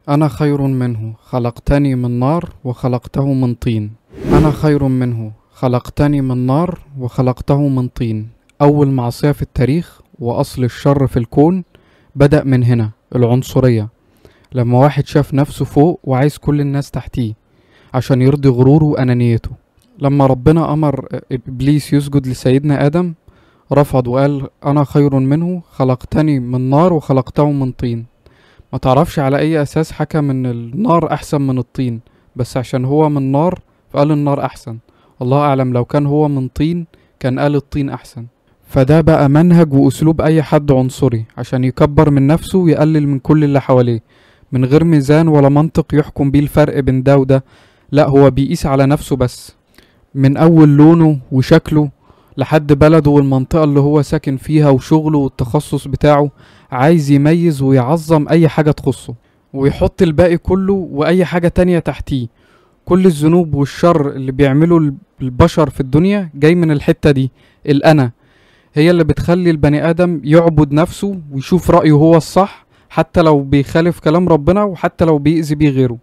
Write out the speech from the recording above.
أنا خير منه خلقتني من نار وخلقته من طين. أنا خير منه خلقتني من نار وخلقته من طين. أول معصية في التاريخ وأصل الشر في الكون بدأ من هنا، العنصرية. لما واحد شاف نفسه فوق وعايز كل الناس تحتيه عشان يرضي غروره وأنانيته. لما ربنا أمر إبليس يسجد لسيدنا آدم رفض وقال أنا خير منه خلقتني من نار وخلقته من طين. ما تعرفش على أي أساس حكم إن النار أحسن من الطين، بس عشان هو من نار فقال النار أحسن. الله أعلم لو كان هو من طين كان قال الطين أحسن. فده بقى منهج وأسلوب أي حد عنصري عشان يكبر من نفسه ويقلل من كل اللي حواليه، من غير ميزان ولا منطق يحكم بيه الفرق بين ده وده. لا، هو بيقيس على نفسه بس، من أول لونه وشكله لحد بلده والمنطقة اللي هو ساكن فيها وشغله والتخصص بتاعه. عايز يميز ويعظم أي حاجة تخصه ويحط الباقي كله وأي حاجة تانية تحتيه. كل الذنوب والشر اللي بيعمله البشر في الدنيا جاي من الحتة دي، الأنا. هي اللي بتخلي البني آدم يعبد نفسه ويشوف رأيه هو الصح، حتى لو بيخالف كلام ربنا وحتى لو بيأذي بيه غيره.